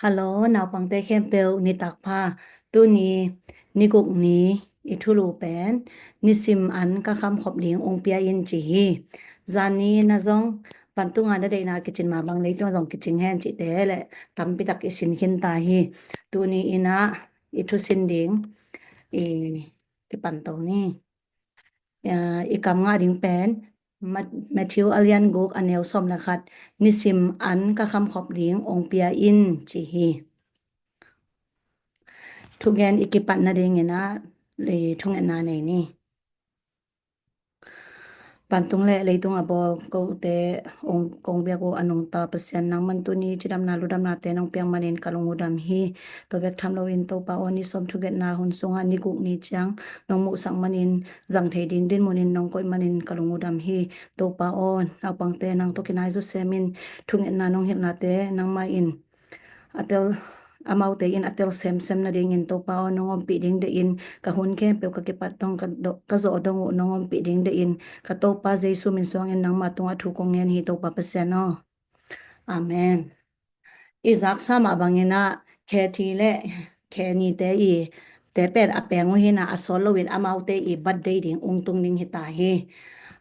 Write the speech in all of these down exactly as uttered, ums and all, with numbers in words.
Hallo, naupangte khempeuh nitak pha. Tuni ni guk ni i thulu pen nisim an ka khamkhop ding ong pia in ci hi. Zan ni in ah zong vantung a na deihna kicin mah bang leitung ah zong kicing hen cihte le tampi tak i sin khin ta hi. Tuni in ah i thusin ding i kipan to ni. I kam ngah ding pen Matthew a lian guk a neu sawm le khat, nisim an ka khamkhop ding ong pia in ci hi. Thugen i kipat nadingin ah thungetna nei ni. Vantung le leitung a bawl kote ong kong biak uh a nungta Pasian, nangman tuni cidamna ludamnate nong piak manin ka lung uh dam hi. Tua bek tham loin Topa aw, ni sawm thugetna hun sungah ni guk ni ciang nong muhsak manin zang thei ding dinmunin nong koih manin ka lung uh dam hi. Topa aw, naupangte nang tawh kinai zawsem in, thungetna nong hilhnate nangmah in a tel, amaute in a tel semsem nadingin Topa aw, nong ompih ding deihin ka hun khempeuh ka kipat dong ka zawh dong uh nong ompih ding deihin ka Topa Jesu min suangin nangmah tungah thu kong ngen hi, Topa Pasian aw. Amen. I zaksa mah bangin ah Kathy le Kenny te i te pen a peng uh hi in ah, a sawt loin amaute i birthday ding ung tung ding hi ta hi.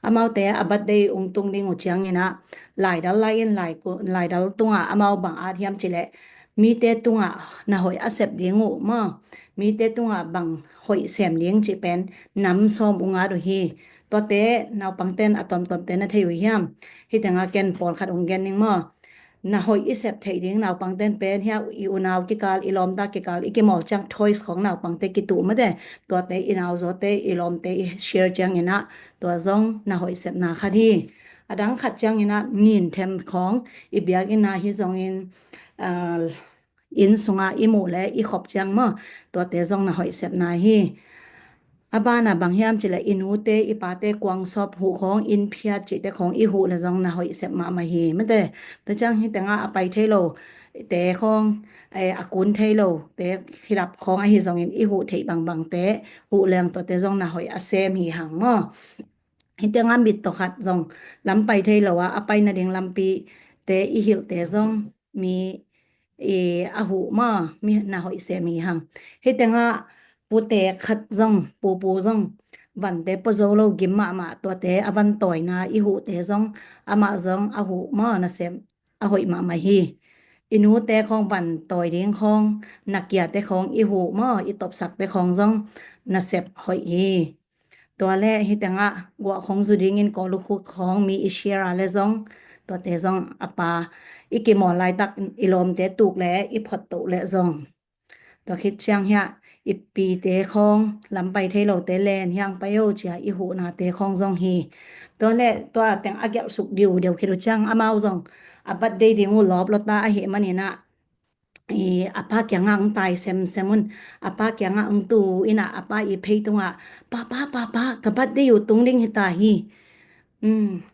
Amaute a birthday ung tung ding uh ciangin ah laidal lai in, lai ku-, laidal tungah amau bang at hiam cih leh mite tungah na hoih a sep ding uh maw, mite tungah bang hoih sem ding cih pen nam sawm ung at uh hi. Tuate naupangten a tuamtuamte na thei uh hiam? Hih tengah ken pawlkhat ung gen ning maw. Na hoih i sep theih ding naupangten pen hiah i unau kikal, i lawmta kikal, i kimawl ciang toys khawng naupangte kituh mate, tuate i nauzawte i lawmte i share ciangin ah tua zong na hoih sepna khat hi. A dang khat ciangin ah ninthem khawng i biakinn ah hi zongin, ah, inn sungah i muh le i khop ciang maw, tuate zong na hoih sepna hi. A banah bang hiam cih leh i nute i pate kuang sawp huh khawng, inn phiat cihte khawng i huh le zong na hoih sep mahmah hi mate. Tua ciang hih tengah a pai thei lo te khawng, eh, a kun thei lo te khilap khawng ahi zongin i huh theih bangbangte huh leng tuate zong na hoih a sem hi hang maw. Hih tengah mit tawh khat zong lam pai thei lo a, a pai nading lampite i hilhte zong mi i a huh maw, mi na hoih sem hi hang. Hih tengah pute khat zong, pupu zong vante pua zo lo gim mahmah, tuate a van tawina i huhte zong amah zong a huh maw, na sem a hoih mahmah hi. I nute khawng van tawi ding khawng, na kiate khawng i huh maw, i topsakte khawng zong na sep hoih hi. Tua le hih tengah guah khawng zu dingin kawlu khuk khawng mi i share a le zong, tuate zong a pa i kimawl laitak i lawmte tuk le i phot toh le zong. Tua khit ciang hiah i pite khawng lam pai thei lote len hiang pai o cia i huhnate khawng zong hi. Tua le tua teng a gelh suk diu deuh khit uh ciang amau zong a birthday ding uh lawp lawta ahih manin ah i a pa kiangah ong tai semsem un, a pa kiangah ong tu in ah a pa i phei tungah, "Pa, pa, pa, pa, ka birthday uh tung ding hi ta hi. Um,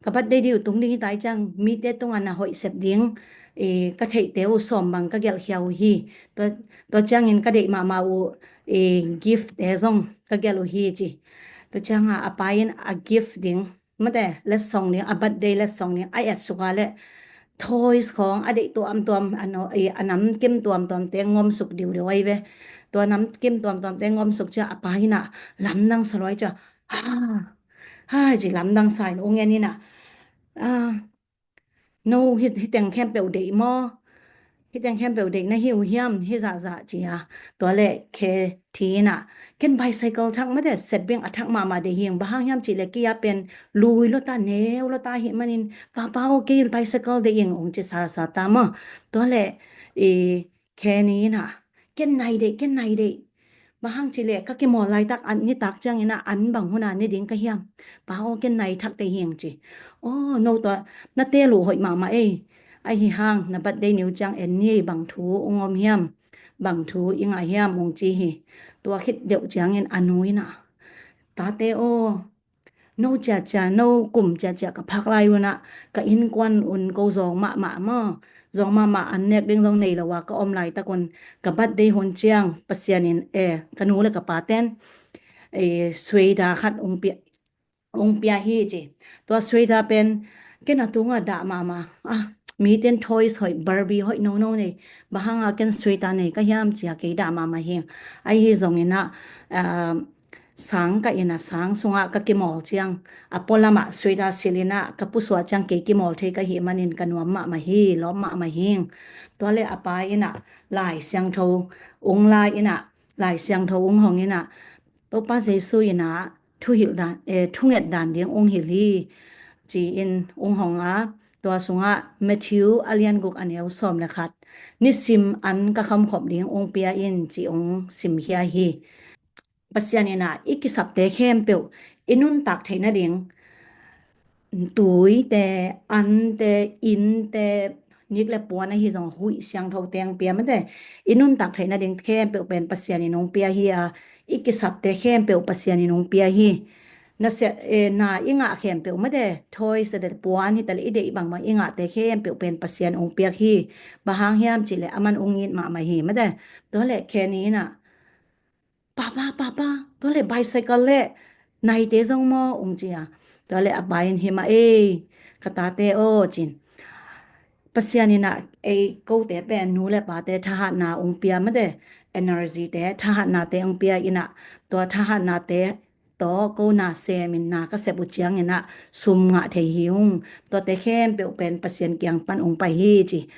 ka birthday ding uh tung ding hi ta hi ciang mite tungah na hoih sep ding, i, ka theihte uh sawm bang ka gelh khia uh hi. Tua, tua ciangin ka deih mahmah uh, i, gift te zong ka gelh uh hi," ci. Tua ciangah a pa in a gift ding mate, letsong ding, a birthday letsong ding a et suk a le toys khawng a deih tuamtuam, a no, i, a nam kim tuamtuamte ngom suk diudeu ahi ve. Tua nam kim tuamtuamte ngom suk cia a pa hi in ah lamdang sa luai cia, "Ha, ha," ci lamdang sa in ong en in ah, "Ah, no, hih, hih teng khempeuh deih maw? Hih teng khempeuh deih na hi uh hiam, hih zahzah?" ci a. Tua le Kathy in ah, "Ken bicycle thak mate, setbing a thak mahmah deih hi ing, bang hang hiam cih le kei a pen lui lawta, neu lawta ahih manin, 'Pa, pa aw, kei bicycle deih ing,' ong ci sasa ta maw." Tua le i Kenny in ah, "Ken nai deih, ken nai deih. Bang hang cih le ka kimawl laitak an nitak ciangin ah an bang hun a ne ding ka hiam? Pa aw, ken nai thak deih hi ing," ci. "Aw, no tua na teel uh hoih mahmah ei. Ahi hang na birthday ni uh ciang en ni ei, bang thu ong om hiam, bang thu i ngah hiam?" ong ci hi. Tua khit deuh ciangin a nu in ah, "Tate aw, no ciacia, no kum ciacia ka phak lai un ah ka innkuan un ko zawng mahmah maw, zawng mahmah, an nek ding zong nei lo a ka om laitak un ka birthday hun ciang Pasian in, eh, ka nu le ka paten, eh, sweater khat ong pia, ong pia hi," ci. "Tua sweater pen ken a tungah dah mahmah, ah, Mite in toys hoih, Barbie hoih nono nei, bang hanga ken sweater nei ka hiam ci-a kei dah mahmah hi. Ahi zongin ah, ah, sang ka inn ah, sang sungah ka kimawl ciang, a pualamah sweater silhin ah ka pusuah ciang kei kimawl thei ka hih manin ka nuam mahmah hi, lawp mahmah hi. Tua leh a pa in ah Lai Siangtho ung la in ah, Lai Siangtho ung hong in ah, Topa Jesu in ah thuhilh dan, eh, thunget dan ding ung hilh hi, ci-in ung hong a, tua sungah Matthew a lian guk a neu sawm le khat, nisim an ka khamkhop ding ung pia in ci ung simkhia hi. Pasian in ah i kisapte khempeuh, i nuntak theih nading, tuite, ante, innte, nik le puan ahi zong huih siangtho teng pia mate, i nuntak theih nading khempeuh pen Pasian in ung pia hi a, i kisapte khempeuh Pasian in ung pia hi. Na sia, eh, na i ngah khempeuh mate, toys te, puan hi ta leh i deih bangbang i ngahte khempeuh pen Pasian ung piak hi. Bang hang hiam cih leh aman ung it mahmah hi mate. Tua leh Kenny in ah, "Papa, papa, tua leh bicycle leh naite zong maw?" ung ci a. Tua leh a pa in, "Hi mah ei, ka tate aw," ci-in. Pasian in ah ei kote pen nu le pate thahatna ung pia mate, energy te, thahatnate ung pia in ah, tua thahatnate tawh ko na sem in na ka sep uh ciangin ah sum ngah thei hi ung. Tuate khempeuh pen Pasian kiang pan ung pai hi ci.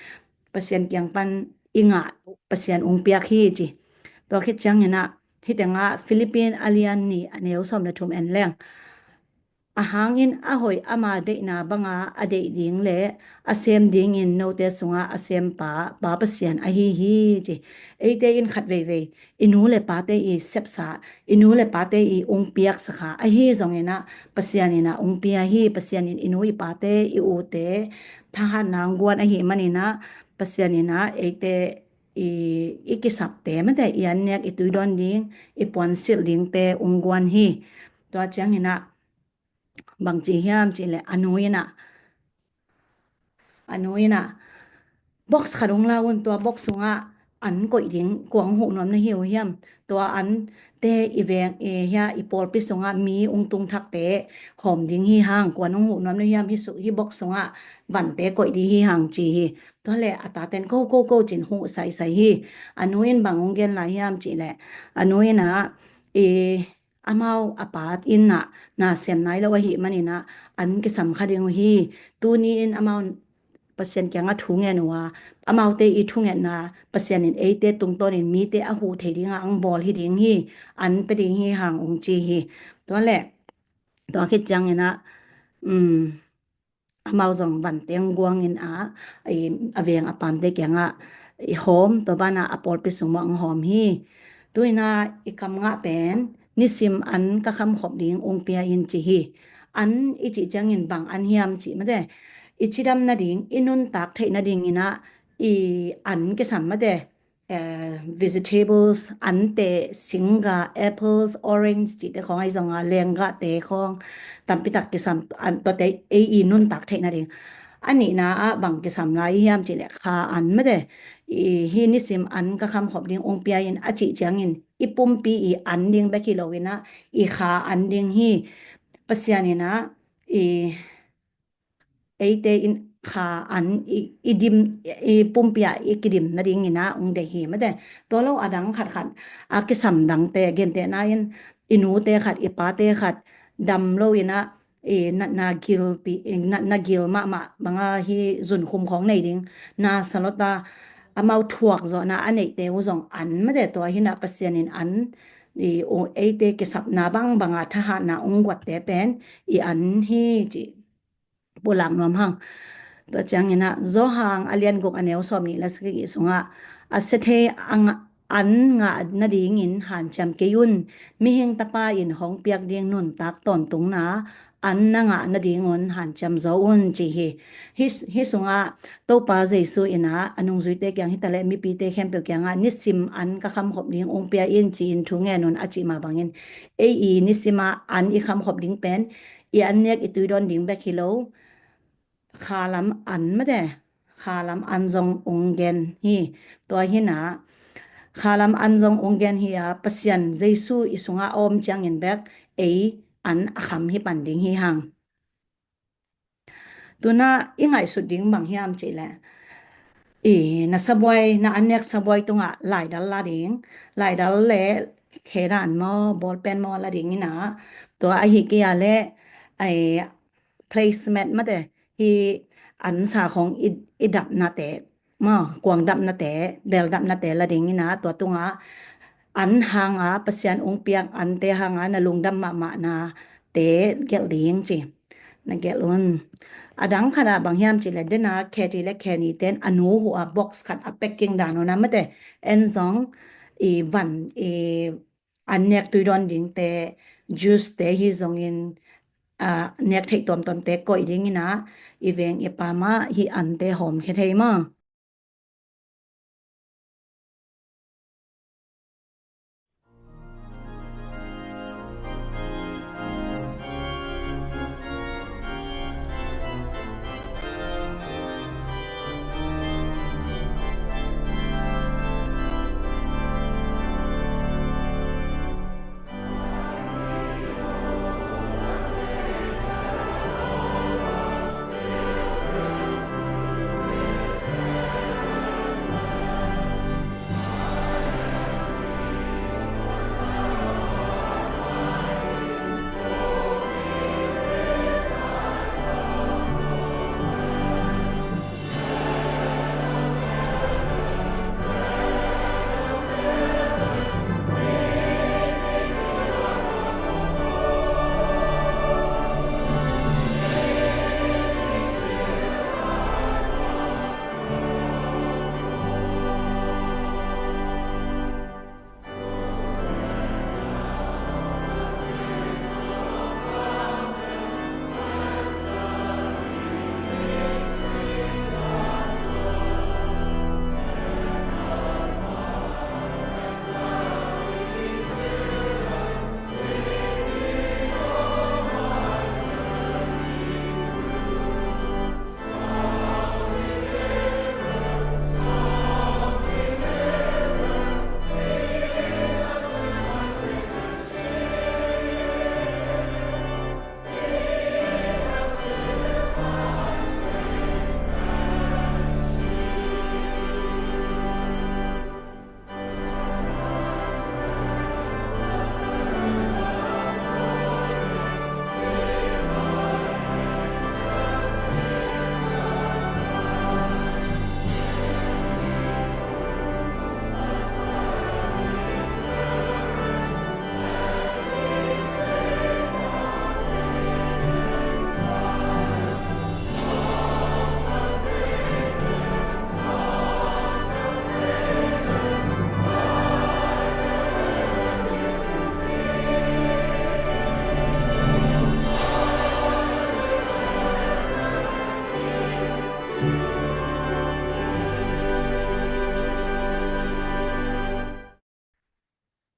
Pasian kiang pan i ngah, Pasian ung piak hi ci. Tua khit ciangin ah, hih tengah Philippine a lian nih a neu sawm le thum en leng, "A hangin a hoih ama deihna banga a deih ding le a sem dingin note sungah a sempa Pa Pasian ahi hi," ci. Eite in khat veivei i nu le pate i sepsa, i nu le pate i ung piaksa kha ahi zongin ah Pasian in ah ung pia hi. Pasian in i nu i pate, i ute thahatna ung guan ahi manin ah, Pasian in ah eite i, i kisapte mate, i annek, i tuidawn ding, i puansilh dingte ung guan hi. Tua ciangin ah bang ci hiam cih leh a nu in ah, a nu in ah box khat ung la un, tua box sungah an koih ding kua ung huh nuam na hi uh hiam? Tua ante i veng, eh, hia, i pawlpi sungah mi ung tung thakte hawm ding hi hang, kua ung huh nuam na hiam? Hih su, hih box sungah vante koih ding hi hang ci hi. Tua leh a taten ko, ko, ko ci-in huh saisai hi. A nu in bang ung gen lai hiam cih leh, a nu in ah, i, amau a pa in ah na sem nai lo ahi manin ah an kisam kha ding uh hi. Tuni in amau Pasian kiangah thu ngen uh a, amaute i thungetna Pasian in eite tungtawnin mite a huh thei dinga ang bawl hi ding hi, an pe ding hi hang ung ci hi. Tua leh, tua khit ciangin ah, um, amau zong vante ung guang in ah, i, a veng a pamte kiangah i hawm, tua banah a pawlpi sung mah ang hawm hi. Tu in ah i kam ngah pen, nisim an ka khamkhop ding ung pia in ci hi. An i cih ciangin bang an hiam cih mate, i cidam nading, i nuntak theih nadingin ah i an kisam mate, eh, vegetables, ante, singgah, apples, orange, cihte khawng ahi zonga, lenggahte khawng tampitak kisam, an, tuate ei i nuntak theih nading. A nihna ah bang kisam lai hiam cih leh kha an mate, i, hih nisim an ka khamkhop ding ung pia in a cih ciangin i pumpi i an ding bek hi lo in ah i kha an ding hi. Pasian in ah i eite in kha an i, i dim, i pumpi ah i kidim nadingin ah ung deih hi mate. Tua lo a dang khatkhat, a kisam dangte, gentehna in i nute khat, i pate khat dam lo in ah, i natna gilpi, i natna gil mahmah banga hih zunkhum khawng nei ding, na sa lo ta, amau thuak zawhna a neihte uh zong an mate. Tua hi in ah Pasian in an, i, u, eite kisapna bangbanga thahatna ung guatte pen i an hi ci. Pulak nuam hang. Tua ciangin ah, Johan a lian guk a neu sawm nih le sagih sungah, a sia thei a ngah, an ngah nadingin hanciam kei un, mihing tapa in hong piak ding nuntak tawntungna an na ngah nadingun hanciam zaw un ci hi. Hih, hih sungah Topa Jesu in ah a nungzuite kiang hi ta leh mipite khempeuh kiangah nisim an ka khamkhop ding ung pia in ci-in thu ngen un a cih mah bangin, ei i nisim ah an i khamkhop ding pen i annek i tuidawn ding bek hi lo, khalam an mate, khalam an zong ung gen hi. Tua hi in ah, khalam an zong ung gen hi a, Pasian Jesu i sungah a om ciangin bek ei an a kham hi pan ding hi hang. Tuna i ngaihsut ding bang hiam cih leh, i na sabuai, na annek sabuai tungah laidal la ding, laidal le kheran maw, ballpen maw la ding ina, tua ahi kei a le, ai, placemat mate, hi an sa khong i, i dapnate, maw, kuang dapnate, bel dapnate la ding ina, tua tunga an hanga Pasian ung piak ante hanga na lungdam mahmahna te gelh ding ci. Na gelh un. A dang khat ah bang hiam cih leh dena Katie le Kenny ten a nu huh a box khat a packing dan un a mate. En zong i van i an nek tui dawn dingte, juice te hi zongin, a, nek theih tuamtuamte koih ding ina, i veng i pam ah hi ante hawm khia thei maw.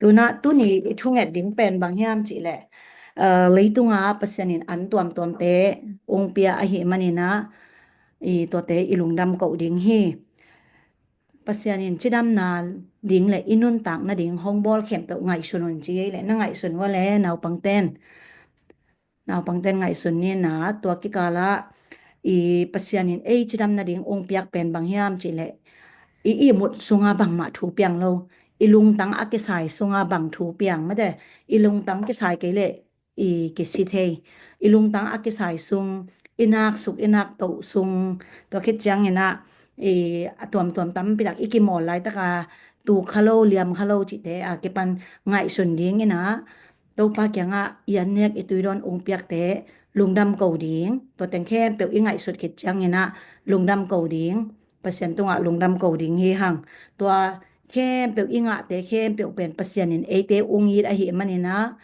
Tuna tuni i thunget ding pen bang hiam cih leh, eh, leitunga Pasian in an tuamtuamte ung pia ahi manina, i tuate i lungdam koh ding hi. Pasian in cidamna ding le i nuntakna ding hong bawl khempeuh ngaihsun un ci ei le na ngaihsun ua le naupangten. Naupangten ngaihsun nina tua kikala i Pasian in ei cidam nading ung piak pen bang hiam cih leh i ihmut sunga bangmah thu piang lo. I lungtang a kisai sunga bang thu piang mate. I lungtang kisai kei leh i kisi thei. I lungtang a kisai sung i nak suk i nak toh sung tua khit ciangina i a tuamtuam tampi tak i kimawl laitaka tu kha lo liam kha lo cihte a kipan ngaihsun dingina Topa kiangah i an nek i tui dawn ung piakte lungdam ko ding, tua teng khempeuh i ngaihsut khit ciangin ah lungdam ko ding, Pasian tungah lungdam ko ding hi hang. Tua khempeuh i ngahte khempeuh pen Pasian in eite ung it ahi manin ah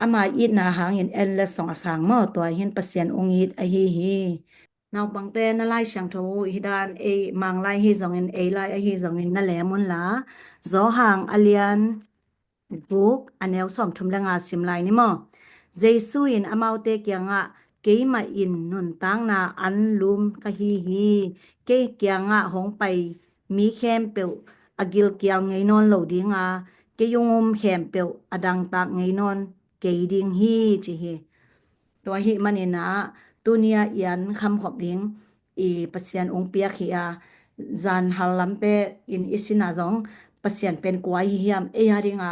ama itna hangin endless song a sang maw, tua hin Pasian ung it ahi hi. Naupangte na Lai Siangtho uh hi dan ei Mang lai hi zongin ei lai ahi zongin na lem unla, Zawhang a lian guk a neu sawmthum le nga sim lai ni maw? Jesu in amaute kiangah, keimah in nuntakna anlum ka hi hi. Kei kiangah hong pai mi khempeuh a gilkial ngei nawn lo dinga, kei ung um khempeuh a dangtak ngei nawn kei ding hi, ci hi. Tua ahi manin ah tuni-a i an khamkhop ding i Pasian ung piak hi a, zan hal lamte in i sinah zong Pasian pen kua hi hiam, ei a dinga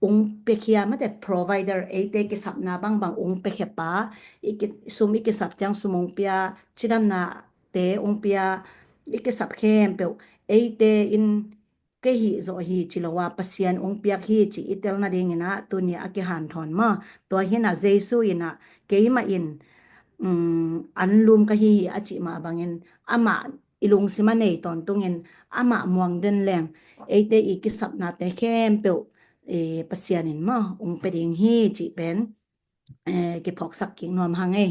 ung pek hiam, mate provider, eite kisapna bangbang ung pek hepa, i ki, sum i kisap ciang sum ung pia, cidamnate ung pia, i kisap khempeuh eite in kei hih zawh hi ci lo a, Pasian ung piak hi ci i tel nadingin ah tuni a kihanthawn maw. Tua hinah Jesu inah keimah in um, an lum ka hi hi a cih mah bangin amah i lungsim a nei tawntungin amah muang den leng eite i kisapnate khempeuh, eh, Pasian in maw ung pe ding hi cih pen, eh, kiphawksak kik nuam hang ei.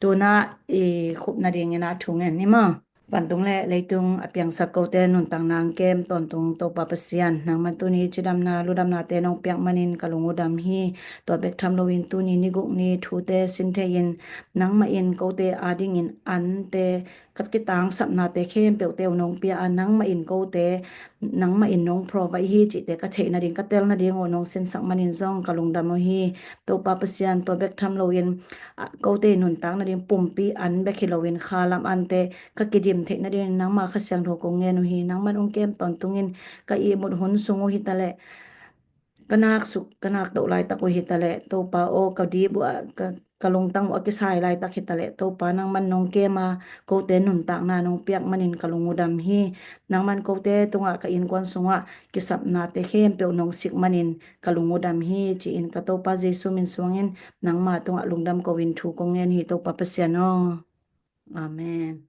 Tuna i khupna dingin a thu ngen ni maw. Vantung le leitung a piangsak kote nuntakna ang kem tawntung Topa Pasian, nangman tuni cidamna ludamnate nong piak manin ka lung uh dam hi. Tua bek tham loin tuni ni guk ni thute sin thei-in nangmah in kote adingin ante ka kitangsapnate khempeuhte uh nong pia a, nangmah in kote, nangmah in nong provide hi cihte ka theih nading, ka tel nading uh nong sinsak manin zong ka lungdam uh hi. Topa Pasian, tua bek tham loin, ah, kote nuntak nading pumpi an bek hi loin kha lam ante ka kidim theih nading nangma Kha Siangtho kong ngen uh hi. Nangman ung kem tawntungin ka ihmut hun sung uh hi taleh, ka nak suk, ka nak toh laitak uh hi taleh, Topa aw, ka dip uh a, ka, ka lungtang uh a kisai laitak hi taleh, Topa nangman nong kem a, kote nuntakna nong piak manin ka lung uh dam hi. Nangman kote tungah ka innkuan sungah kisapnate khempeuh nong sik manin ka lung uh dam hi, ci-in ka Topa Jesu min suangin nangma tungah lungdam ko-in thu kong ngen hi, Topa Pasian aw. Amen.